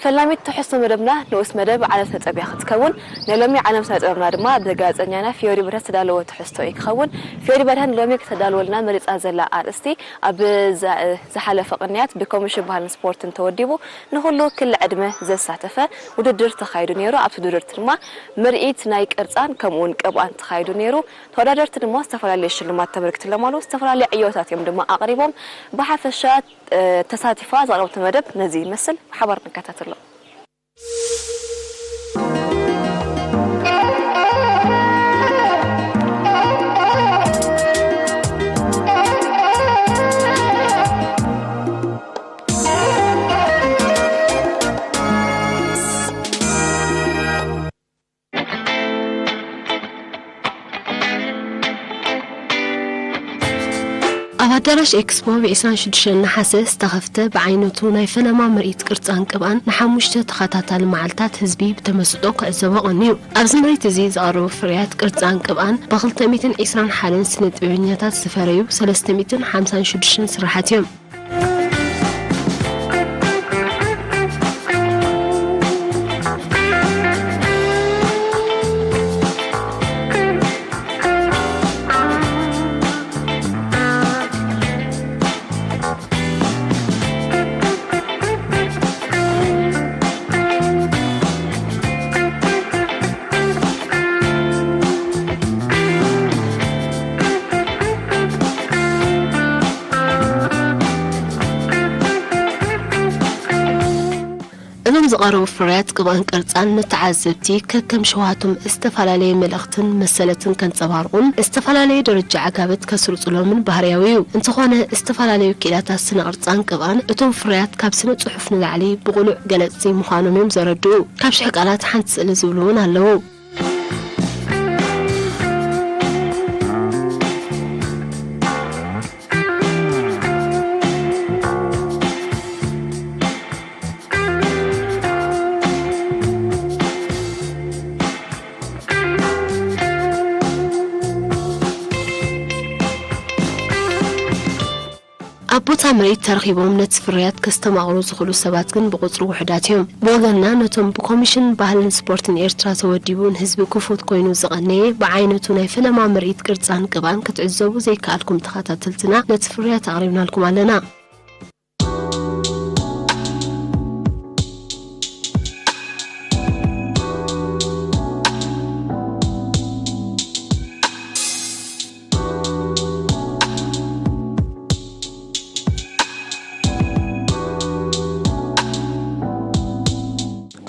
ቀዳሚት ትሕዝቶ መደብና ንኡስ መደብ ዓለም ስነ ጥበብ እያ ክትከውን። ናይ ሎሚ ዓለም ስነ ጥበብና ድማ ብጋዜጠኛና ፊዮሪ በርሀ ዝተዳለወ ትሕዝቶ እዩ ክኸውን። ፊዮሪ በርሀ ንሎሚ ከተዳልወልና መሪጻ ዘላ ኣርእስቲ፣ ኣብ ዝሓለፈ ቅንያት ብኮሚሽን ባህልን ስፖርትን ተወዲቡ ንኹሉ ክሊ ዕድመ ዘሳተፈ ውድድር ተኻይዱ ነይሩ። ኣብቲ ውድድር ድማ ምርኢት ናይ ቅርጻን ከምኡውን ቅብኣን ተኻይዱ ነይሩ። ተወዳደርቲ ድማ ዝተፈላለዩ ሽልማት ተበርኪትሎም ኣሎ። ዝተፈላለዩ ዕዮታት እዮም ድማ ኣቕሪቦም። ብሓፈሻ ተሳቲፋ ዘቕረብቶ መደብ ነዚ ይመስል። ብሓባር ንከታተሎ። ኣብ ኣዳራሽ ኤክስፖ ብ ዕስራን ሽዱሽተን ነሓሰ ዝተኸፍተ ብዓይነቱ ናይ ፈለማ ምርኢት ቅርጻን ቅብኣን ንሓሙሽተ ተኸታታሊ መዓልታት ህዝቢ ብተመስጦ ክዕዘቦ ቀንዩ። ኣብዚ ምርኢት እዚ ዝቐረቡ ፍርያት ቅርጻን ቅብኣን ብ ክልተ ሚእትን ዕስራን ሓደን ስነ ጥበበኛታት ዝፈረዩ ሰለስተ ሚእትን ሓምሳን ሽዱሽተን ስራሓት እዮም። እዞም ዝቐረቡ ፍርያት ቅብኣን ቅርጻን ንተዓዘብቲ ከከም ሽውሃቶም ዝተፈላለየ መልእኽትን መሰለትን ከንጸባርቑን ዝተፈላለየ ደረጃ ዕጋበት ከስርጹሎምን ባህርያዊ እዩ። እንተኾነ፣ ዝተፈላለዩ ክኢላታት ስነ ቅርጻን ቅብኣን እቶም ፍርያት ካብ ስነ ጽሑፍ ንላዕሊ ብቕሉዕ ገለጽቲ ምዃኖም እዮም ዘረድኡ። ካብ ሽሕ ቃላት ሓንቲ ስእሊ ዝብሉ እውን ኣለዉ። ኣብ ቦታ ምርኢት ተረኺቦም ነቲ ፍርያት ከስተማቕሩ ዝኽእሉ ሰባት ግን ብቑጽሪ ውሑዳት እዮም። ብወገንና ነቶም ብኮሚሽን ባህልን ስፖርትን ኤርትራ ተወዲቡ ንህዝቢ ክፉት ኮይኑ ዝቐነየ ብዓይነቱ ናይ ፈለማ ምርኢት ቅርጻን ቅብኣን ክትዕዘቡ ዘይከኣልኩም ተኸታተልትና ነቲ ፍርያት ኣቕሪብናልኩም ኣለና።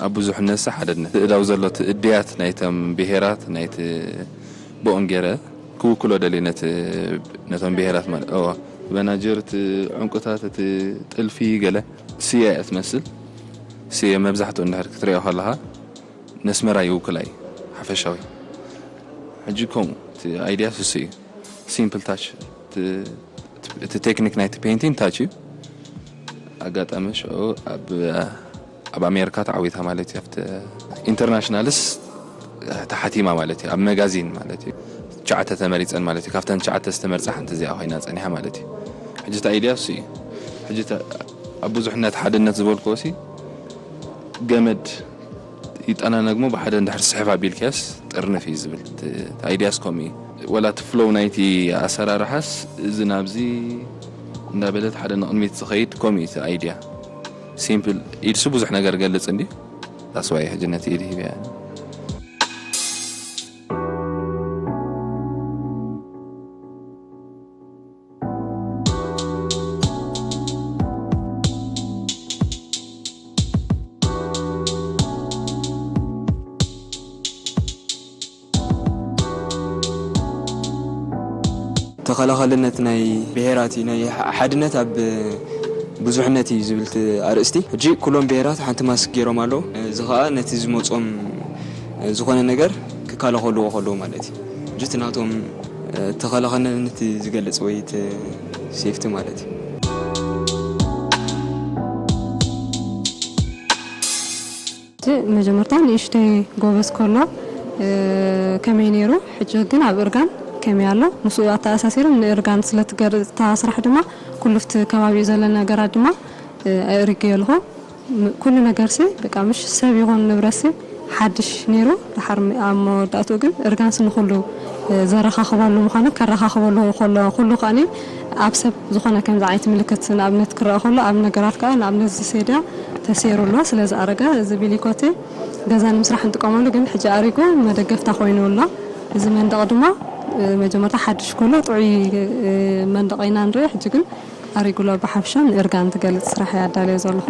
ኣብ ብዙሕነትሲ ሓደነት እዳው ዘሎ እቲ እድያት ናይቶም ብሄራት ናይቲ ብኦም ገይረ ክውክሎ ደልየ ነቲ ነቶም ብሄራት ማለት እዋ በናጀር እቲ ዕንቁታት እቲ ጥልፊ ገለ ስየ እያ ትመስል። ስየ መብዛሕትኡ እንድሕር ክትሪኦ ከለኻ ነስመራ ይውክላ እዩ ሓፈሻዊ። ሕጂ ከምኡ እቲ ኣይድያ ስሱ እዩ። ሲምፕል ታች እቲ ቴክኒክ ናይቲ ፔይንቲንግ ታች እዩ። ኣጋጣሚ ሽዑ ኣብ ኣብ ኣሜሪካ ተዓዊታ ማለት እዩ ኣብቲ ኢንተርናሽናልስ ተሓቲማ ማለት እዩ ኣብ መጋዚን ማለት እዩ ትሽዓተ ተመሪፀን ማለት እዩ ካብተን ትሽዓተ ዝተመርፃ ሓንቲ እዚኣ ኮይና ፀኒሓ ማለት እዩ። ሕጂ እቲ ኣይድያ እሱ እዩ። ሕጂ ኣብ ብዙሕነት ሓድነት ዝበልክዎ ሲ ገመድ ይጠናነግሞ ብሓደ እንድሕር ስሕብ ኣቢልካዮስ ጥርንፍ እዩ ዝብል እቲ ኣይድያስ ከምኡ እዩ። ወላ እቲ ፍሎው ናይቲ ኣሰራርሓስ እዚ ናብዚ እንዳበለት ሓደ ንቕድሚት ዝኸይድ ከምኡ እዩ እቲ ኣይድያ። ሲምፕል ኢድሱ ብዙሕ ነገር ገልጽ እንዲ that's why ሕጂ ነቲ ኢድ ሂብያ። ተኸላኸልነት ናይ ብሄራት እዩ ናይ ሓድነት ኣብ ብዙሕነት እዩ ዝብል እቲ ኣርእስቲ። ሕጂ ኩሎም ብሄራት ሓንቲ ማስክ ገይሮም ኣለዉ። እዚ ኸኣ ነቲ ዝመጾም ዝኾነ ነገር ክከላኸልዎ ከለዉ ማለት እዩ። ሕጂ እቲ ናቶም ተኸላኸልነት ዝገልጽ ወይ እቲ ሴፍቲ ማለት እዩ። መጀመርታ ንእሽተይ ጎበዝ ከሎ ከመይ ነይሩ፣ ሕጂ ግን ኣብ እርጋን ከመይ ኣሎ፣ ምስኡ ኣተኣሳሲሩ ንእርጋን ስለ ትገርጽ እታ ስራሕ ድማ ኩሉ ኣብቲ ከባቢኡ ዘሎ ነገራት ድማ ኣእሪገዮ ኣለኹ። ም- ኩሉ ነገርሲ በቃ ምሽ ሰብ ይኹን ንብረትሲ ሓድሽ ነይሩ። ድሓር ም- ኣብ መወዳእትኡ ግን እርጋንሲ ንኹሉ፣ እ፣ ዘረኻኽበሉ ምዃኑ ከረኻኽበሉ ከሎ ኩሉ ከኣኒ ኣብ ሰብ ዝኾነ ከምዚ ዓይነት ምልክት ንኣብነት ክረአ ከሎ ኣብ ነገራት ከዓ ንኣብነት እዚ ሴድያ ተሰይሩ ኣሎ። ስለዚ ኣረጋ እዚ ቢሊኮቴ ገዛ ንምስራሕ እንጥቀመሉ ግን ሕጂ ኣሪጉ መደገፍታ ኮይኑ ኣሎ። እዚ መንደቕ ድማ፣ እ፣ መጀመርታ ሓድሽ ከሎ ጥዑይ፣ እ፣ መንደቕ ኢና ንርኢ። ሕጂ ግን ኣሪጉ ኣሎ። ብሓፈሻ ንእርጋን ትገልጽ ስራሕ እየ ኣዳልዮ ዘለኹ።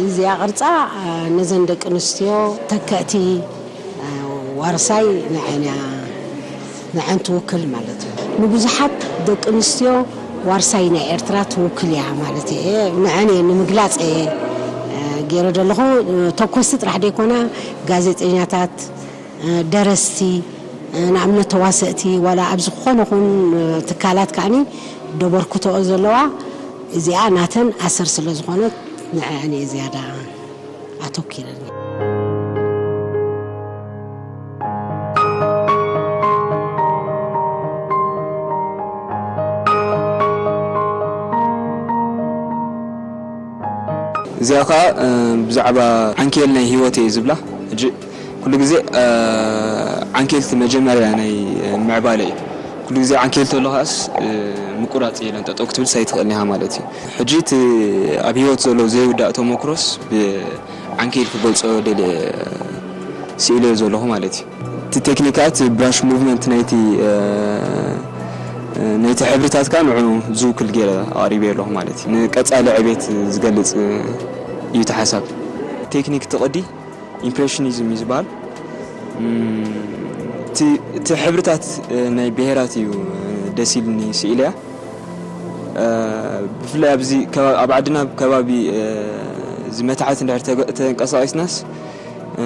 እዚኣ ቅርጻ ነዘን ደቂ ኣንስትዮ ተከእቲ ዋርሳይ ንዐን እያ፣ ንዐን ትውክል ማለት እዩ። ንብዙሓት ደቂ ኣንስትዮ ዋርሳይ ናይ ኤርትራ ትውክል እያ ማለት እየ። ንዐን እየ ንምግላጽ እየ ገይረ ዘለኹ። ተኮስቲ ጥራሕ ደይኮና፣ ጋዜጠኛታት፣ ደረስቲ፣ ንኣብነት ተዋሰእቲ፣ ዋላ ኣብ ዝኾነ ኹን ትካላት ከኣኒ ደበርክተኦ ዘለዋ እዚኣ ናተን ኣሰር ስለ ዝኾነት ንዐአን እየ ዝያዳ ኣተኪረን። እዚኣ ኸዓ፣ እ፣ ብዛዕባ ዓንኬል ናይ ህይወት እየ ዝብላ። ሕጂ ኩሉ ግዜ፣ እ፣ ዓንኬል እቲ መጀመርያ ናይ፣ እ፣ ምዕባለ እዩ። ኩሉ ግዜ ዓንኬል ተሎ ኸዓስ፣ እ፣ ምቁራጽ የለን፣ ጠጠው ክትብል ኣይትኽእልን ኢኻ ማለት እዩ። ሕጂ እቲ ኣብ ህይወት ዘሎ ዘይውዳእ ተመክሮስ ብዓንኬል ክገልጾ ደልየ ስኢለዮ ዘለኹ ማለት እዩ። እቲ ቴክኒካት ብራሽ ሙቭመንት ናይቲ፣ እ፣ እ፣ ናይቲ ሕብርታት ከኣ ንዕኡ ዝውክል ገይረ ኣቕሪበ ኣለኹ ማለት እዩ። ንቀጻሊ ዕቤት ዝገልጽ እዩ እቲ ሓሳብ። ቴክኒክ እቲ ቅዲ ኢምፕሬሽኒዝም እዩ ዝበሃል። እም፣ እቲ፣ እቲ ሕብርታት፣ እ፣ ናይ ብሄራት እዩ፣ እ፣ ደስ ኢልኒ ስኢለያ። እ፣ ብፍላይ ኣብዚ ከባ-፣ ኣብ ዓድና ኣብ ከባቢ፣ እ፣ እዚ መታሕት እንድሕር ተገ-፣ ተንቀሳቒስናስ፣ እ፣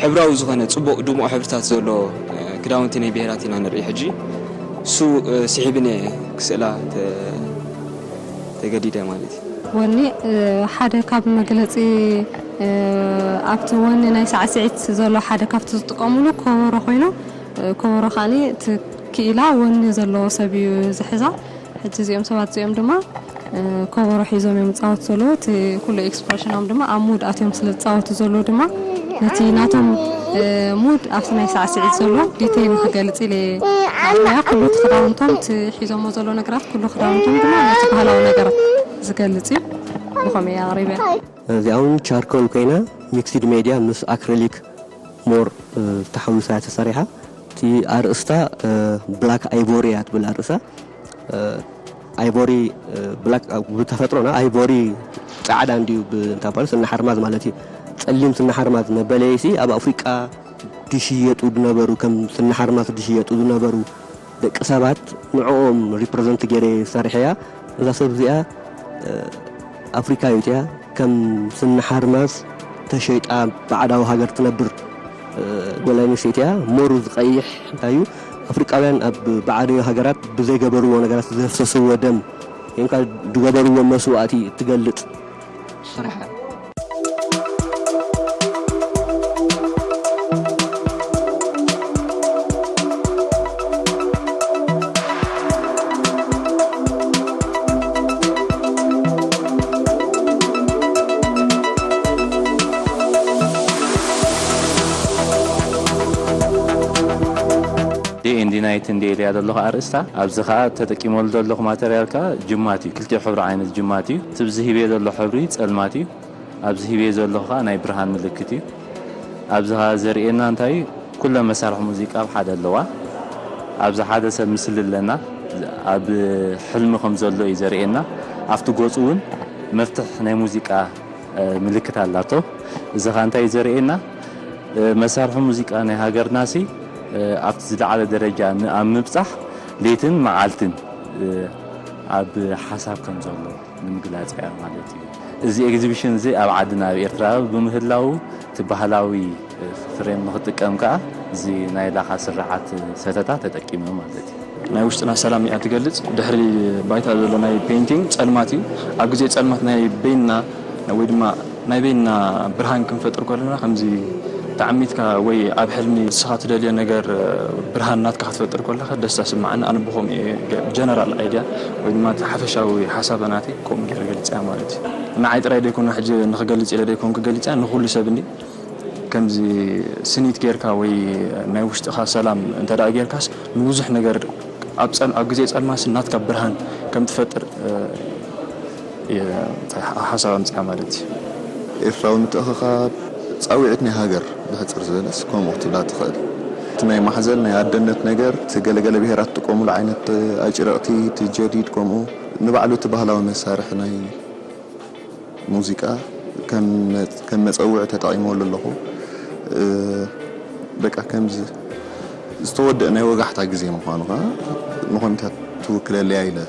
ሕብራዊ ዝኾነ ጽቡቕ ድሙቕ ሕብርታት ዘለዎ፣ እ፣ ክዳውንቲ ናይ ብሄራት ኢና ንርኢ። ሕጂ እሱ፣ እ፣ ስሒብኒ እየ ክስእላ ተ-፣ ተገዲደ ማለት እዩ። ወኒ፣ እ፣ ሓደ ካብ መግለጺ፣ እ፣ ኣብቲ ወኒ ናይ ሳዕስዒት ዘሎ ሓደ ካብቲ ዝጥቀሙሉ ኮበሮ ኮይኑ፣ እ፣ ኮበሮ ከኣኒ እቲ ክኢላ ወኒ ዘለዎ ሰብ እዩ ዝሕዛ። ሕጂ እዚኦም ሰባት እዚኦም ድማ፣ እ፣ ኮበሮ ሒዞም እዮም ዝጻወቱ ዘለዉ። እቲ ኩሉ ኤክስፕረሽኖም ድማ ኣብ ሙድ ኣትዮም ስለ ዝጻወቱ ዘለዉ ድማ ነቲ ናቶም፣ እ፣ ሙድ ኣብቲ ናይ ሳዕስዒት ዘሎ ዲቴይል ንክገልጽ ኢለ እየ። ኩሉ እቲ ክዳውንቶም፣ እቲ ሒዞሞ ዘለዉ ነገራት፣ ኩሉ ክዳውንቶም ድማ ነቲ ባህላዊ ነገራት ዝገልጽ እዩ። ብኸምኡ እየ ኣቕሪበ። እዚኣ እውን ቻርኮል ኮይና ሚክስድ ሜድያ ምስ ኣክሪሊክ ሞር፣ እ፣ ተሓዊሳ እያ ተሰሪሓ። እቲ ኣርእስታ፣ እ፣ ብላክ ኣይቮሪ እያ ትብል ኣርእስታ። እ፣ ኣይቮሪ፣ እ፣ ብላክ፣ እ፣ ብተፈጥሮና ኣይቮሪ ጻዕዳ እንድዩ፣ ብ-፣ እንታይ ይባሃል፣ ስነ ሓርማዝ ማለት እዩ። ጸሊም ስነ ሓርማዝ ነበለይሲ ኣብ ኣፍሪቃ ድሽየጡ ዝነበሩ፣ ከም ስነ ሓርማዝ ድሽየጡ ዝነበሩ ደቂ ሰባት ንዕኦም ሪፕረዘንት ገይረ ሰሪሐያ። እዛ ሰብ እዚኣ፣ እ፣ ኣፍሪካዊት እያ። ከም ስኒ ሓርማዝ ተሸይጣ ባዕዳዊ ሃገር ትነብር፣ እ፣ ጓል ኣንስተይቲ እያ። ሞሩ ዝቐይሕ እንታይ እዩ? ኣፍሪቃውያን ኣብ ባዕዳዊ ሃገራት ብዘይገበርዎ ነገራት ዘፍሰስዎ ደም፣ ወይም ከዓ ዝገበርዎ መስዋእቲ እትገልጽ ስራሕ። ዴይ ኤንድ ናይት እንደ ኢለያ ዘለኹ ኣርእስታ፣ ኣብዚ ኸዓ ተጠቂመሉ ዘለኹ ማተርያል ከኣ ጅማት እዩ። ክልቲኡ ሕብሪ ዓይነት ጅማት እዩ። እቲ ኣብዚ ሂበዮ ዘሎ ሕብሪ ጸልማት እዩ። ኣብዚ ሂበዮ ዘለኹ ከኣ ናይ ብርሃን ምልክት እዩ። ኣብዚ ኸኣ ዘርእየና እንታይ እዩ? ኩለን መሳርሒ ሙዚቃ ኣብ ሓደ ኣለዋ። ኣብዚ ሓደ ሰብ ምስሊ ኣለና። ኣብ ሕልሚ ከም ዘሎ እዩ ዘርእየና። ኣብቲ ገጹ እውን መፍትሕ ናይ ሙዚቃ፣ እ፣ ምልክት ኣላቶ። እዚ ኸኣ እንታይ እዩ ዘርእየና? እ፣ መሳርሒ ሙዚቃ ናይ ሃገርናሲ፣ እ፣ ኣብቲ ዝለዓለ ደረጃ ን-፣ ኣብ ምብጻሕ ለይትን መዓልትን፣ እ፣ ኣብ ሓሳብ ከም ዘሎ ንምግላጽ እያ ማለት እዩ። እዚ ኤግዚቢሽን እዚ ኣብ ዓድና ኣብ ኤርትራ ብምህላዉ እቲ ባህላዊ ፍሬም ንኽጥቀም ከኣ እዚ ናይ ላኻ ስርዓት ሰተታ ተጠቂመ ማለት እዩ። ናይ ውሽጥና ሰላም እያ ትገልጽ። ድሕሪ ባይታ ዘሎ ናይ ፔይንቲንግ ጸልማት እዩ። ኣብ ግዜ ጸልማት ናይ በይንና ወይ ድማ ናይ በይንና ብርሃን ክንፈጥር ከለና፣ ከምዚ ተዓሚትካ ወይ ኣብ ሕልሚ ንስኻ ትደልዮ ነገር ብርሃን ናትካ ክትፈጥር ከለኻ ደስታ ስምዓኒ። ኣነ ብኸምኡ እየ ገ-፣ ጀነራል ኣይድያ ወይ ድማ እቲ ሓፈሻዊ ሓሳብ ናተይ ከምኡ ገይረ ገሊጸያ ማለት እዩ። ንዓይ ጥራይ ደይኮነ ሕጂ ንኽገልጽ ኢለ ደይኮንኩ ገሊጸያ፣ ንኹሉ ሰብ እንዲ ከምዚ ስኒት ጌርካ ወይ ናይ ውሽጥኻ ሰላም እንተ ደኣ ጌርካስ፣ ንብዙሕ ነገር ኣብ ጸል-፣ ኣብ ግዜ ጸልማስ ናትካ ብርሃን ከም ትፈጥር፣ እ፣ የ-፣ ሓሳብ ኣምጽኣ ማለት እዩ። ኤርትራዊ ምትእኽኻብ፣ ጻውዒት ናይ ሃገር ብሕጽር ዝበለስ ከምኡ ክትብላ ትኽእል። እቲ ናይ ማሕዘል ናይ ኣደነት ነገር፣ እቲ ገለገለ ብሄራት ትጥቀሙሉ ዓይነት ኣጭርቕቲ፣ እቲ ጀዲድ ከምኡ ንባዕሉ እቲ ባህላዊ መሳርሒ ናይ ሙዚቃ ከም መ-፣ ከም መጸውዒ ተጠቒመሉ ኣለኹ። እ፣ በቃ ከምዚ ዝተወደአ ናይ ወጋሕታ ግዜ ምዃኑ ከኣ ንኾሚታት ትውክለለያ ኢለ።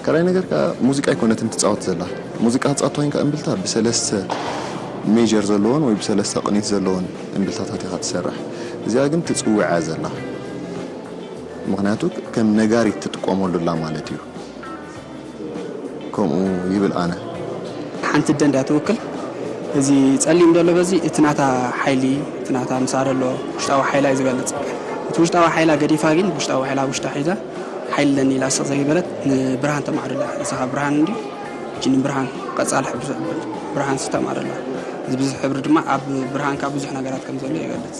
ካልኣይ ነገር ከኣ ሙዚቃ ኣይኮነትን ትጻወት ዘላ። ሙዚቃ ትጻወት ኮይንካ እምብልታ ብሰለስተ ሜጀር ዘለዎን ወይ ብሰለስተ ቅኒት ዘለዎን እምብልታታት ኢኻ ትሰርሕ። እዚኣ ግን ትጽውዕ እያ ዘላ። ምኽንያቱ ከም ነጋሪት ትጥቀመሉ ኣላ ማለት እዩ። ከምኡ ይብል ኣነ። ሓንቲ ኣደ እንድያ ትውክል። እዚ ጸሊም ዘሎ በዚ እቲ ናታ ሓይሊ፣ እቲ ናታ ምሳር ኣሎ ውሽጣዊ ሓይላ እዩ ዝገልጽ። እቲ ውሽጣዊ ሓይላ ገዲፋ ግን ውሽጣዊ ሓይላ ውሽጣ ሒዛ ሓይሊ ኣለኒ ኢላ ስቕ ዘይበለት ንብርሃን ተማዕዶ ኣላ። እዚ ኸኣ ብርሃን እንድዩ። እጂ ንብርሃን ቀጻሊ ሕብሪ ዘብል ብርሃን ሲ ተማዕዶ ኣላ። እዚ ብዙሕ ሕብሪ ድማ ኣብ ብርሃንካ ብዙሕ ነገራት ከም ዘሎ ይገልጽ።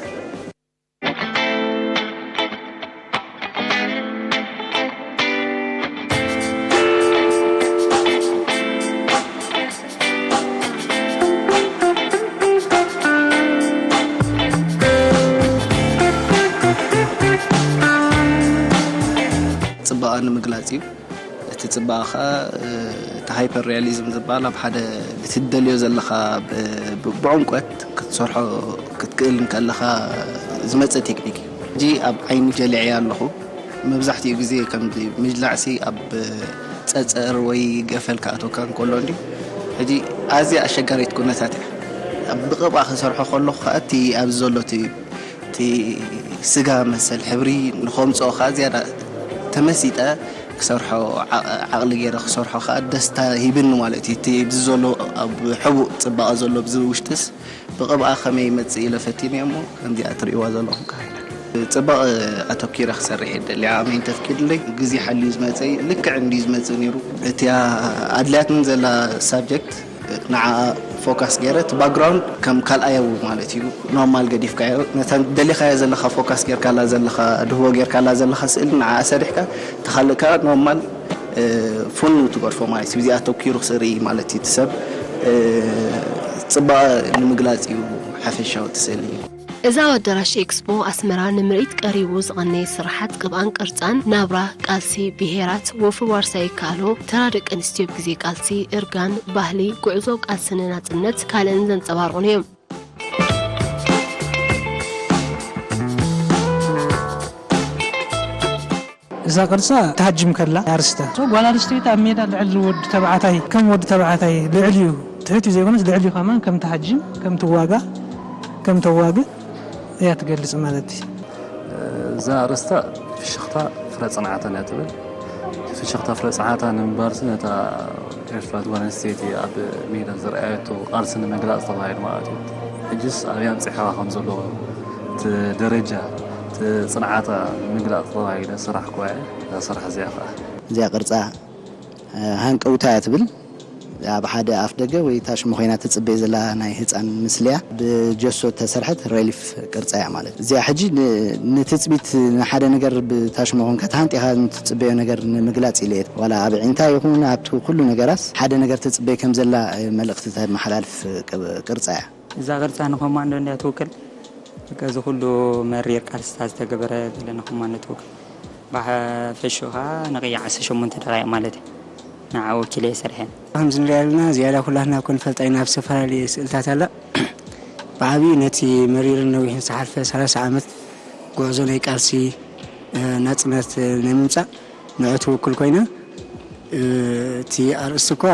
ጽባቐ ንምግላጽ እዩ። እቲ ጽባቐ ኸኣ፣ እ፣ እቲ ሃይፐር ሪያሊዝም ዝበሃል ኣብ ሓደ ብትደልዮ ዘለኻ ብ-፣ ብ-፣ ብዕምቆት ክትሰርሖ ክትክእል እንከለኻ ዝመጽእ ቴክኒክ እዩ። ሕጂ ኣብ ዓይኒ ጀሊዐያ ኣለኹ። መብዛሕትኡ ግዜ ከምዚ ምጅላዕሲ ኣብ ጸጸር ወይ ገፈል ክኣትወካ እንከሎ እንድዩ። ሕጂ ኣዝያ ኣሸጋሪት ኩነታት እያ። ኣብ ብቕብኣ ክሰርሖ ከለኹ ኸኣ እቲ ኣብዚ ዘሎ እቲ፣ እቲ ስጋ መሰል ሕብሪ ንኸምጽኦ ኸኣ ዝያዳ ተመሲጠ ክሰርሖ፣ ዓ-፣ ዓቕሊ ገይረ ክሰርሖ ኸኣ ደስታ ሂብኒ ማለት እዩ። እቲ ኣብዚ ዘሎ ኣብ ሕቡእ ጽባቐ ዘሎ ኣብዚ ውሽጥስ ብቕብኣ ከመይ ይመጽእ ኢለ ፈቲነ እሞ፣ ከምዚኣ ትርእይዋ ዘለኹም ከኣ ጽባቐ ኣተኪረ ክሰርሕ እየ ደልየ። ዓቕመይ እንተፍቂድለይ፣ ግዜ ሓልዩ ዝመጸ እዩ። ልክዕ እንድዩ ዝመጽእ ነይሩ። እቲኣ ኣድልያትኒ ዘላ ሳብጀክት ንዓኣ ፎካስ ገይረ፣ እቲ ባክግራውንድ ከም ካልኣያዊ ማለት እዩ። ኖርማል ገዲፍካዮ፣ ነታ ደሊኻዮ ዘለኻ ፎካስ ጌርካላ ዘለኻ፣ ድህቦ ጌርካላ ዘለኻ ስእሊ ንዓኣ ሰሪሕካ፣ እቲ ካልእ ከኣ ኖርማል፣ እ፣ ፍኑው ትገድፎ ማለት እዩ። ብዚኣ ኣተኪሩ ክርኢ ማለት እዩ። እቲ ሰብ፣ እ፣ ጽባቐ ንምግላጽ እዩ ሓፈሻዊ እቲ ስእሊ። እዚ ኣብ ኣዳራሽ ኤክስፖ ኣስመራ ንምርኢት ቀሪቡ ዝቐነየ ስርሓት ቅብኣን ቅርጻን፣ ናብራ፣ ቃልሲ፣ ብሄራት፣ ወፍሪ ዋርሳይ ይከኣሎ፣ ተራ ደቂ ኣንስትዮ ኣብ ግዜ ቃልሲ፣ እርጋን፣ ባህሊ፣ ጉዕዞ ቃልሲ ንናጽነት፣ ካልእን ዘንጸባርቑን እዮም። እዛ ቅርጻ ትሃጅም ከላ ኣርስታ። ሶ ጓል ኣንስተይቲ ኣብ ሜዳ ልዕሊ ወዲ ተባዕታይ፣ ከም ወዲ ተባዕታይ ልዕል እዩ፣ ትሕት እዩ ዘይኮነስ ልዕል እዩ ከማን፣ ከም ትሃጅም፣ ከም ትዋጋ፣ ከም ተዋግእ እያ ትገልጽ ማለት እዩ። እዛ ኣርእስታ ፍሽኽታ ፍረ ጽንዓታን እያ ትብል። ፍሽኽታ ፍረ ጽንዓታን ንምባልሲ ነታ ኤርትራዊት ጓል ኣንስተይቲ ኣብ ሜዳ ዘርኣየቶ ቃልሲ ንምግላጽ ተባሂሉ ማለት እዩ። ሕጅስ ኣበይ ኣምጺሕዋ ከም ዘሎ እቲ ደረጃ እቲ ጽንዓታ ንምግላጽ ተባሂሉ ዝሰራሕኩዋ እያ። እዛ ስራሕ እዚኣ ኸኣ እዚኣ ቅርጻ፣ እ፣ ሃንቀውታ እያ ትብል። ኣብ ሓደ ኣፍ ደገ ወይ ታሽሞ ኮይና ትጽበይ ዘላ ናይ ህጻን ምስልያ ብጀሶ እተሰርሐት ሬሊፍ ቅርጻ እያ ማለት። እዚኣ ሕጂ ን-፣ ንትጽቢት ንሓደ ነገር ብታሽሞ ኮንካ ተሃንጢኻ ንትጽበዮ ነገር ንምግላጽ ኢለ እየ። ዋላ ኣብ ዒንታ ይኹን ኣብቲ ኩሉ ነገራስ ሓደ ነገር ትጽበይ ከም ዘላ፣ እ፣ መልእኽቲ ተመሓላልፍ ቅ-፣ ቅርጻ እያ። እዛ ቅርጻ ንኮማንዶ እንድያ ትውክል። በቃ እዚ ኩሉ መሪር ቃልስታት ዝተገበረ ገለ ንኮማንዶ ትውክል። ብሓፈሽኡ ኸኣ ንቕያ ዓሰርተ ሸሞንተ ደቓይቕ ማለት እዩ። ንዓ ወኪለ እየ ሰሪሐ። ከምዚ ንሪኣ ኣለና፣ ዝያዳ ኩላትና እኮ ንፈልጣ ኢና፣ ኣብ ዝተፈላለየ ስእልታት ኣላ። ብዓብዩ ነቲ መሪርን ነዊሕን ዝሓልፈ ሰላሳ ዓመት ጉዕዞ ናይ ቃልሲ፣ እ፣ ናጽነት፣ እ፣ ናይ ምምጻእ ንዑ ትውክል ኮይና፣ እ፣ እቲ ኣርእስቲ እኳ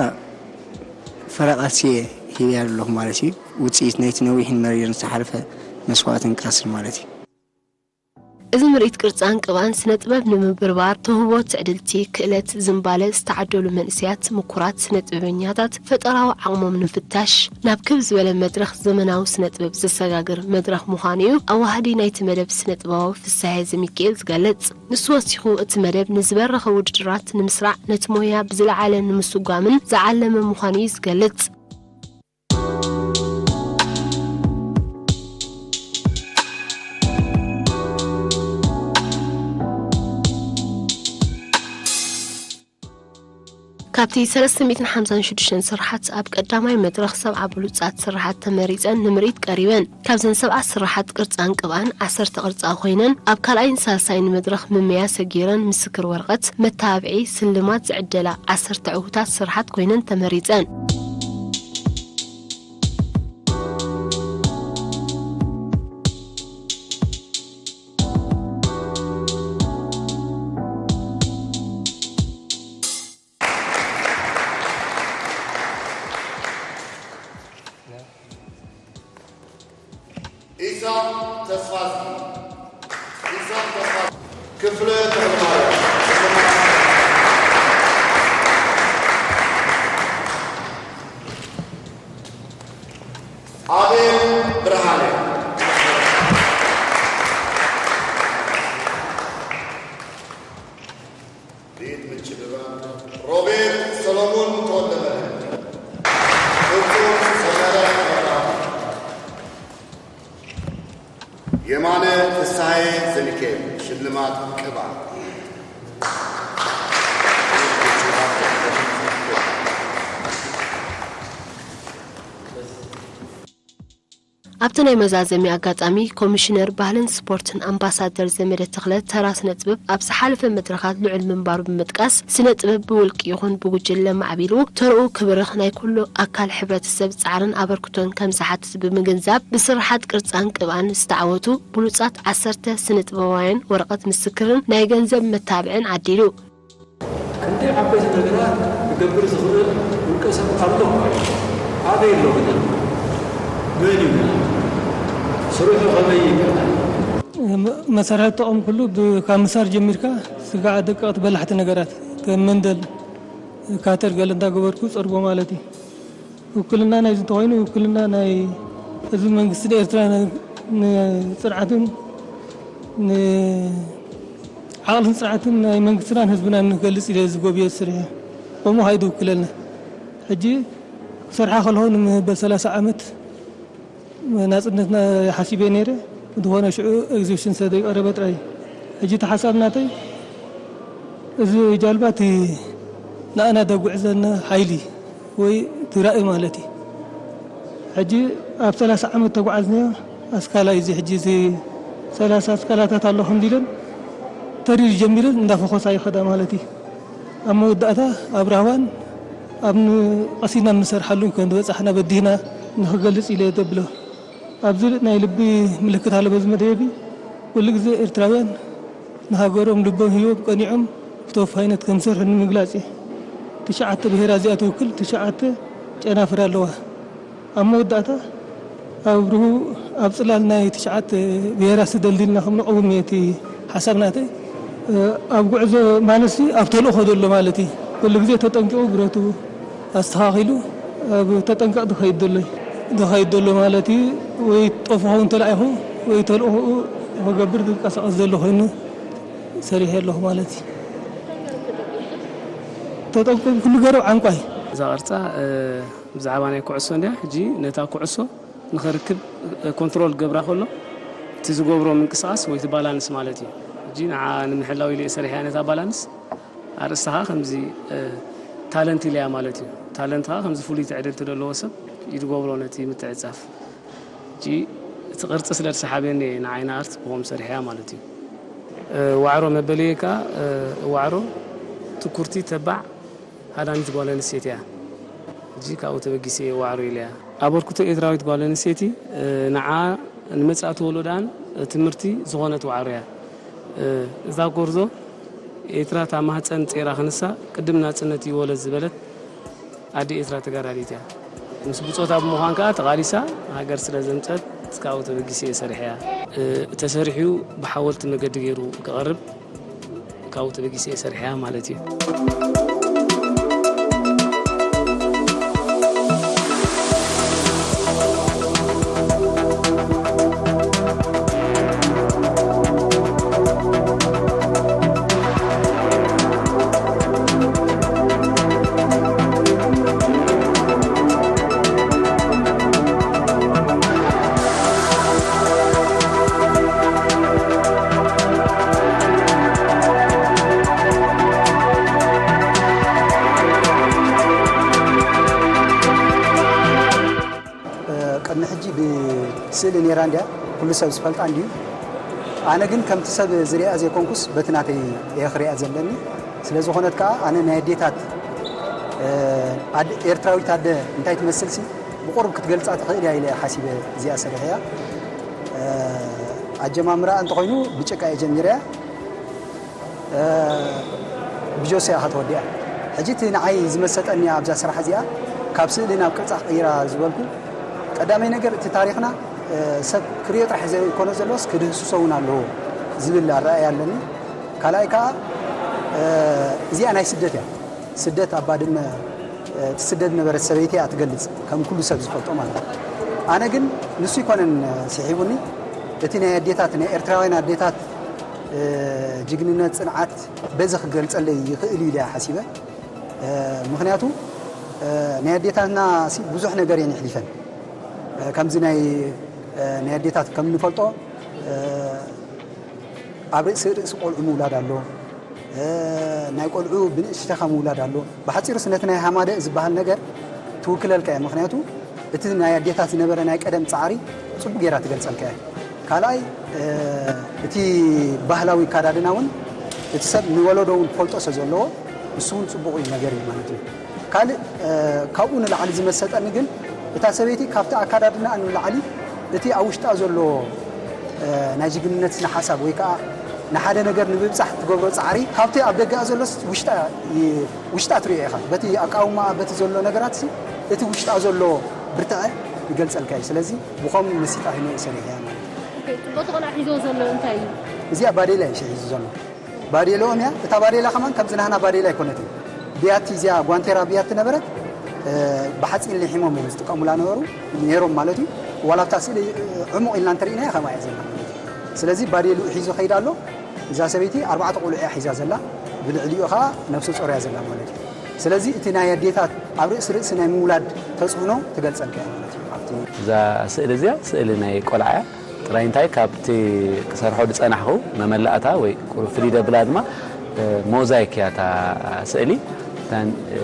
ፍረ ቃልሲ እየ ሂበያ ኣለኹ ማለት እዩ። ውጽኢት ናይቲ ነዊሕን መሪርን ዝተሓልፈ መስዋእትን ቃልስን ማለት እዩ። እዚ ምርኢት ቅርጻን ቅብኣን ስነ ጥበብ ንምብርባር፣ ተውህቦ፣ ትዕድልቲ፣ ክእለት፣ ዝንባለ ዝተዓደሉ መንእሰያት ምኩራት ስነ ጥበበኛታት ፈጠራዊ ዓቕሞም ንምፍታሽ፣ ናብ ክብ ዝበለ መድረኽ ዘመናዊ ስነ ጥበብ ዘሰጋግር መድረኽ ምዃኑ እዩ ኣዋሃዲ ናይቲ መደብ ስነ ጥበባዊ ፍስሃየ ዘሚካኤል ዝገልጽ። ንሱ ወሲኹ፣ እቲ መደብ ንዝበረኸ ውድድራት ንምስራዕ፣ ነቲ ሞያ ብዝለዓለ ንምስጓምን ዝዓለመ ምዃኑ እዩ ዝገልጽ። ካብቲ ሰለስተ ሚእትን ሓምሳን ሽዱሽተን ስርሓት ኣብ ቀዳማይ መድረኽ ሰብዓ ብሉጻት ስርሓት ተመሪጸን ንምርኢት ቀሪበን። ካብዘን ሰብዓ ስርሓት ቅርጻን ቅብኣን ዓሰርተ ቅርጻ ኮይነን ኣብ ካልኣይን ሳልሳይን መድረኽ ምምያ ሰጊረን ምስክር ወረቐት፣ መተባብዒ፣ ስልማት ዝዕደላ ዓሰርተ ዕዉታት ስርሓት ኮይነን ተመሪጸን። ኢሳም ተስፋዝጊ፣ ኢሳም ተስፋ፣ ክፍለ ተኽለማርያም፣ ኣቤል ብርሃነ፣ ሊድ ምጭብባን ሮቤል ሰሎሞን ተወልደመድህን፣ ፍጹም ሰጋዳይ ተራ፣ የማነ ፍስሃየ ዘሚካኤል፣ ሽልማት ቅብኣ። ኣብቲ ናይ መዛዘሚ ኣጋጣሚ፣ ኮሚሽነር ባህልን ስፖርትን ኣምባሳደር ዘመደ ተኽለ፣ ተራ ስነ ጥበብ ኣብ ዝሓለፈ መድረኻት ልዑል ምንባሩ ብምጥቃስ፣ ስነ ጥበብ ብውልቂ ይኹን ብጉጅለ ማዕቢሉ ተርኡ ክብርኽ ናይ ኩሉ ኣካል ሕብረተሰብ ጻዕርን ኣበርክቶን ከም ዝሓትት ብምግንዛብ፣ ብስርሓት ቅርጻን ቅብኣን ዝተዓወቱ ብሉጻት ዓሰርተ ስነ ጥበባውያን ወረቐት ምስክርን ናይ ገንዘብ መታብዕን ዓዲሉ። ክንደይ ዓበይቲ ነገራት ክገብር ዝኽእል ውልቀ ሰብ ኣሎ እኮ እዩ። ኣበይ ኣሎ ግና? መን እዩ ግና? ስርሑ ከመይ ይበሃል? መሳርሒ ተጠቐምኩሉ ካብ ምሳር ጀሚርካ ስጋዕ ደቀቕቲ በላሕቲ ነገራት ከም መንደል፣ ካተር ገለ እንዳገበርኩ ጸርጎ ማለት እዩ። ውክልና ናይዚ እንተኾይኑ ውክልና ናይ ህዝቢ መንግስቲ ኤርትራ ንፅንዓትን ንዓቕልን ፅንዓትን ናይ መንግስትናን ህዝብናን ንክገልፅ ኢለ ዝጎብዮ ስርሐ ከምኡ ሃይዱ ውክለልና ሕጂ ክሰርሓ ከለኹ ንመበል ሰላሳ ዓመት ናጽነትና ሓሲበ ነይረ። ዝኾነ ሽዑ ኤግዚቢሽን ስለ ዘይቀረበ ጥራይ። ሕጂ እቲ ሓሳብ ናተይ እዚ ጃልባ እቲ ንኣና ደጉዕዘና ሓይሊ ወይ እቲ ራኢ ማለት እዩ። ሕጂ ኣብ ሰላሳ ዓመት ተጓዓዝናዮ ኣስካላ እዩ። እዚ ሕጂ እዚ ሰላሳ ኣስካላታት ኣሎ ከምዚ ኢለን ተሪር ጀሚረን እንዳፈኾሳ ይኸዳ ማለት እዩ። ኣብ መወዳእታ ኣብ ራህዋን ኣብ ቀሲና እንሰርሓሉ ከም ዝበጻሕና በዲህና ንኽገልጽ ኢለ ዘብሎ። ኣብዚ ናይ ልቢ ምልክት ኣሎ በዚ መደየቢ። ኩሉ ግዜ ኤርትራውያን ንሃገሮም ልቦም ሂቦም ቀኒዖም ብተወፋይነት ከም ዝሰርሑ ንምግላጽ እዩ። ትሽዓተ ብሄራት እዚኣ ትውክል ትሽዓተ ጨናፍር ኣለዋ። ኣብ መወዳእታ ኣብ ርሁ ኣብ ጽላል ናይ ትሽዓተ ብሄራት ተደልዲልና ከም ንቐውም እዩ እቲ ሓሳብ ናተይ። ኣብ ጉዕዞ ማለትሲ ኣብ ተልእኾ ዘሎ ማለት እዩ። ኩሉ ግዜ ተጠንቂቑ ብረቱ ኣስተኻኺሉ ኣብ ተጠንቀቕ ዝኸይድ ዘሎ እዩ። ዝኸይድ ዘሎ ማለት እዩ። ወይ ጠፉ ኸውን ተላኢኹ ወይ ተልእኾኡ ክገብር ዝንቀሳቐስ ዘሎ ኮይኑ ሰሪሐ ኣለኹ ማለት እዩ። ተጠንቀቕ ኩሉ ገረብ ዓንቋይ። እዛ ቅርጻ ብዛዕባ ናይ ኩዕሶ እንድያ። ሕጂ ነታ ኩዕሶ ንኽርክብ ኮንትሮል ክገብራ ከሎ እቲ ዝገብሮ ምንቅስቓስ ወይ እቲ ባላንስ ማለት እዩ። ሕጂ ንዓ ንምሕላው ኢለ እየ ሰሪሐያ ነታ ባላንስ። ኣርእስታ ኸዓ ከምዚ ታለንት ኢለያ ማለት እዩ። ታለንት ኸዓ ከምዚ ፍሉይ ትዕድልቲ ዘለዎ ሰብ እዩ ዝገብሮ ነቲ ምትዕጻፍ። ሕጂ እቲ ቅርጺ ስለ ዝሰሓበኒ እየ ንዓይና ኣርት ብኸም ሰሪሐያ ማለት እዩ። ዋዕሮ መበለየ ከኣ ዋዕሮ ትኩርቲ ተባዕ ሃዳኒት ጓል ኣንስተይቲ እያ። ሕጂ ካብኡ ተበጊሰ እየ ዋዕሮ ኢለያ። ኣበርክቶ ኤርትራዊት ጓል ኣንስተይቲ ንዓ ንመጻእቲ ወለዶኣን ትምህርቲ ዝኾነት ዋዕሮ እያ። እዛ ጎርዞ ኤርትራ እታ ማህጸን ጼራ ክንሳ ቅድም ናጽነት ይወለድ ዝበለት ኣደ ኤርትራ ተጋዳሊት እያ። ምስ ብጾታ ብምዃን ከኣ ተቓሊሳ ሃገር ስለ ዘምጸት ካብኡ ተበጊሰ እየ ሰሪሐያ። እ፣ ተሰሪሑ ብሓወልቲ መገዲ ገይሩ ክቐርብ ካብኡ ተበጊሰ እየ ሰሪሐያ ማለት እዩ። ቅድሚ ሕጂ ብስእሊ ነይራ እንድያ፣ ኩሉ ሰብ ዝፈልጣ እንድዩ። ኣነ ግን ከምቲ ሰብ ዝሪኣ ዘይኮንኩስ በቲ ናተይ እየ ክሪኣ ዘለኒ። ስለ ዝኾነት ከኣ ኣነ ናይ ኣዴታት፣ እ፣ ኣደ-፣ ኤርትራዊት ኣደ እንታይ ትመስልሲ ብቑሩብ ክትገልጻ ትኽእል እያ ኢለ እየ ሓሲበ እዚኣ ሰሪሐያ። እ፣ ኣጀማምራ እንተኾይኑ ብጭቃ እየ ጀሚረያ። እ፣ ብጆስ እያ ከተወዲኣ። ሕጂ እቲ ንዓይ ዝመሰጠኒ ኣብዛ ስራሕ እዚኣ ካብ ስእሊ ናብ ቅርጻ ክቕይራ ዝበልኩ፣ ቀዳማይ ነገር እቲ ታሪኽና፣ እ፣ ሰብ ክርእዮ ጥራሕ ዘይኮነ ዘሎስ ክድህስሶ እውን ኣለዎ ዝብል ኣረኣእያ ኣለኒ። ካልኣይ ከኣ፣ እ፣ እዚኣ ናይ ስደት እያ። ስደት ኣብ ባድመ፣ እ፣ ትስደድ ነበረት ሰበይቲ እያ ትገልጽ፣ ከም ኩሉ ሰብ ዝፈልጦ ማለት እዩ። ኣነ ግን ንሱ ኣይኮነን ስሒቡኒ፣ እቲ ናይ ኣዴታት፣ ናይ ኤርትራውያን ኣዴታት፣ እ፣ ጅግንነት፣ ጽንዓት በዚ ክገልጸለይ ይኽእል እዩ ኢለ እየ ሓሲበ። እ፣ ምኽንያቱ፣ እ፣ ናይ ኣዴታትና ሲ ብዙሕ ነገር እየን የሕሊፈን። እ፣ ከምዚ ናይ፣ እ፣ ናይ ኣዴታት ከም እንፈልጦ፣ እ፣ ኣብ ርእሲ ርእሲ ቆልዑ ምውላድ ኣሎ። እ፣ ናይ ቆልዑ ብንእሽተኻ ምውላድ ኣሎ። ብሓጺሩስ ነቲ ናይ ሃማደእ ዝበሃል ነገር ትውክለልካ እያ። ምኽንያቱ እቲ ናይ ኣዴታት ዝነበረ ናይ ቀደም ጻዕሪ ጽቡቕ ጌራ ትገልጸልካ እያ። ካልኣይ፣ እ፣ እቲ ባህላዊ ኣከዳድና እውን እቲ ሰብ ንወለዶ እውን ክፈልጦ ስለ ዘለዎ ንሱ እውን ጽቡቕ እዩ ነገር እዩ ማለት እዩ። ካልእ፣ እ፣ ካብኡ ንላዕሊ ዝመሰጠኒ ግን እታ ሰበይቲ ካብቲ ኣከዳድናኣ ንላዕሊ እቲ ኣብ ውሽጣ ዘሎ፣ እ፣ ናይ ጅግንነት ስነ ሓሳብ ወይ ከዓ ንሓደ ነገር ንምብጻሕ ትገብሮ ጻዕሪ ካብቲ ኣብ ደገኣ ዘሎስ ውሽጣ ይ-፣ ውሽጣ ትሪኦ ኢኻ። በቲ ኣቃውማኣ፣ በቲ ዘሎ ነገራት ሲ እቲ ውሽጣ ዘሎ ብርትዐ ይገልጸልካ እዩ። ስለዚ ብኸም መሲጣ ሂመ እዩ ሰሪሐያ ማለት እዩ። ኦኬ፣ ጽቡቕ ቆልዓ ሒዞ ዘሎ እንታይ እዩ? እዚኣ ባዴላ እዩ ሒዙ ዘሎ። ባዴልኦም እያ። እታ ባዴላ ከማን ከምዚ ናህና ባዴላ ኣይኮነትን። ብያቲ እዚኣ ጓንቴራ ብያቲ ነበረት፣ እ፣ ብሓፂን ሊሒሞም እዮም ዝጥቀሙላ ነበሩ፣ ነይሮም ማለት እዩ። ዋላ ኣብታ ስእሊ፣ እ፣ ዕሙቕ ኢልና እንተሪእናያ ከምኣ እያ ዘላ ማለት እዩ። ስለዚ ባዴልኡ ሒዙ ከይድ ኣሎ። እዛ ሰበይቲ ኣርባዕተ ቆልዑ እያ ሒዛ ዘላ፣ ብልዕሊኡ ኸዓ ነፍሰ ጾር እያ ዘላ ማለት እዩ። ስለዚ እቲ ናይ ኣዴታት ኣብ ርእሲ ርእሲ ናይ ምውላድ ተጽዕኖ ትገልጸልካ እያ ማለት እዩ። ኣብቲ እዛ ስእሊ እዚኣ ስእሊ ናይ ቆልዓ እያ። ጥራይ እንታይ ካብቲ ክሰርሖ ዝጸናሕኩ መመላእታ ወይ ቁሩብ ፍልይ ደብላ ድማ፣ እ፣ ሞዛይክ እያ እታ ስእሊ። እተን፣ እ፣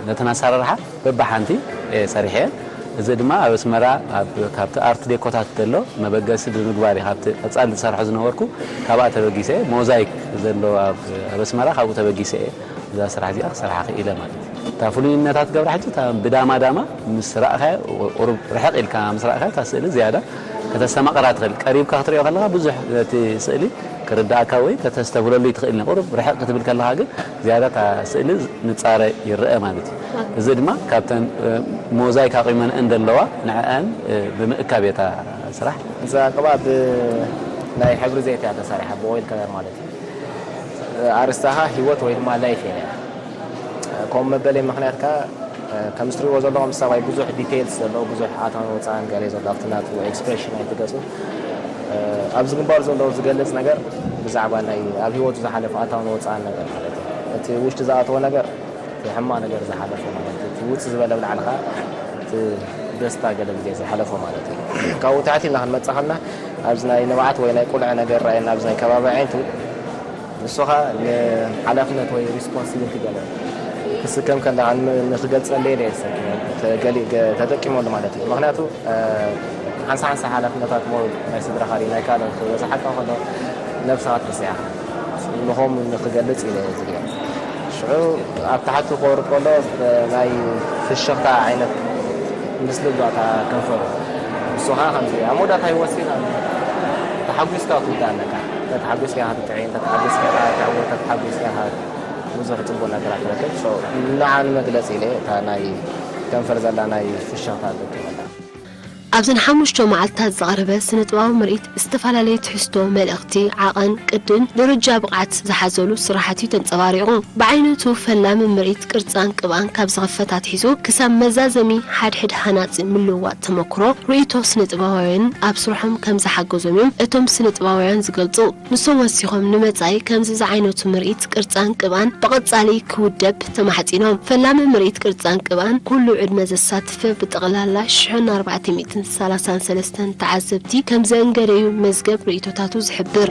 ነተን ኣሰራርሓ በብሓንቲ እየ ሰሪሐየን። እዚ ድማ ኣብ ኣስመራ ኣብ፣ ካብቲ ኣርት ዴኮታት ዘሎ መበገሲ ብምግባር እየ ካብቲ ቀጻሊ ዝሰርሖ ዝነበርኩ ካብኣ ተበጊሰ እየ። ሞዛይክ ዘሎ ኣብ፣ ኣብ ኣስመራ ካብኡ ተበጊሰ እየ እዛ ስራሕ እዚኣ ክሰርሓ ክኢለ ማለት እዩ። እታ ፍሉይነታት ገብራ ሕጂ እታ ብዳማ ዳማ ምስ ረኣኻያ፣ ቁሩብ ርሕቕ ኢልካ ምስ ረኣኻያ እታ ስእሊ ዝያዳ ከተስተማቕራ ትኽእል። ቀሪብካ ክትሪኦ ከለኻ ብዙሕ እቲ ስእሊ ክርድኣካ ወይ ከተስተብህለሉ ይትኽእል። ቁሩብ ርሕቕ ክትብል ከለኻ ግን ዝያዳ እታ ስእሊ ንጻረ ይረአ ማለት እዩ። እዚ ድማ ካብተን፣ እ፣ ሞዛይክ ኣቑመንአን ዘለዋ ንዕኣን፣ እ፣ ብምእካብ እየ እታ ስራሕ። እዛ ቅብኣ ብ-፣ ናይ ሕብሪ ዘይቲ እያ ተሰሪሓ፣ ብኦይል ከለር ማለት እዩ። ኣርእስታኻ ህይወት ወይ ድማ ላይፍ እያ። ከምኡ መበለይ ምኽንያት ከኣ፣ ከምዚ ትሪእዎ ዘለኹም ሰብኣይ ብዙሕ ዲቴይልስ ዘለዎ፣ ብዙሕ ኣታውን ወጻእን ገለ ዘሎ ኣብቲ ናቱ ኤክስፕሬሽን ናይቲ ገጹ። ኣብዚ ግንባሩ ዘሎ ዝገልጽ ነገር ብዛዕባ ናይ ኣብ ህይወቱ ዝሓለፈ ኣታውን ወጻእን ነገር ማለት እዩ። እቲ ውሽጢ ዝኣተወ ነገር እቲ ሕማቕ ነገር ዝሓለፈ ማለት እዩ። እቲ ውጽእ ዝበለ ኣብ ላዕሊ ከኣ እቲ ደስታ ገለ ግዜ ዝሓለፈ ማለት እዩ። ካብኡ ትሕት ኢልና ክንመጽእ ከለና ኣብዚ ናይ ንብዓት ወይ ናይ ቁልዐ ነገር ረኣየና ኣብዚ ናይ ከባቢ ኣዒንቱ ንሱ ኸኣ ንሓላፍነት ወይ ሪስፖንሲቢሊቲ ገለ ክስከም ከለኻ ን-፣ ንኽገልጸለይ ኢለ እየ ዝሰክም። ተገሊ-፣ ገ-፣ ተጠቂመሉ ማለት እዩ። ምኽንያቱ፣ እ፣ ሓንሳ ሓንሳ ሓላፍነታት ሞ ናይ ስድራኻ ድዩ ናይ ካልኦት ክበዝሓካ ከሎ ነብስኻ ትርስዕ ኢኻ። ንኸም ንኽገልጽ ኢለ እየ ዝሪኦ። ሽዑ ኣብ ታሕቲ ክወርድ ከሎ ናይ ፍሽኽታ ዓይነት ምስ ልብሎ እታ ከንፈሩ። ንሱ ኸዓ ከምዚ ኣብ መወዳእታ ህይወትሲ ተሓጒስካ ክትውዳእ ኣለካ። እንተተሓጒስካ ኢኻ ትጥዒ፣ እንተተሓጒስካ ኢኻ ትዕወት፣ እንተተሓጒስካ ኢኻ ብዙሕ ጽቡቕ ነገራት ትረክብ። ሶ፣ ንዓ ንመግለጺ ኢለ እታ ናይ ከንፈር ዘላ ናይ ፍሽኽታ እጥቀመላ። ኣብዘን ሓሙሽተ መዓልታት ዝቐረበ ስነ-ጥበባዊ ምርኢት ዝተፈላለየ ትሕዝቶ፣ መልእኽቲ፣ ዓቐን፣ ቅድን ደረጃ ብቕዓት ዝሓዘሉ ስራሓት እዩ ተንጸባሪቑ። ብዓይነቱ ፈላሚ ምርኢት ቅርጻን ቅብኣን ካብ ዝኽፈት ኣትሒዙ ክሳብ መዛዘሚ ሓድሕድ ሃናጺ ምልውዋጥ ተመክሮ ርእይቶ ስነ-ጥበባውያን ኣብ ስርሖም ከም ዝሓገዞም እዮም እቶም ስነ-ጥበባውያን ዝገልጹ። ንሶም ወሲኾም ንመጻኢ ከምዚ ዝዓይነቱ ምርኢት ቅርጻን ቅብኣን ብቐጻሊ ክውደብ ተማሕጺኖም። ፈላሚ ምርኢት ቅርጻን ቅብኣን ኩሉ ዕድመ ዘሳትፍ ብጠቕላላ ሽሕን ኣርባዕተ ሚእትን ሰላሳን ሰለስተን ተዓዘብቲ ከም ዘእንገደዩ መዝገብ ርእይቶታቱ ዝሕብር።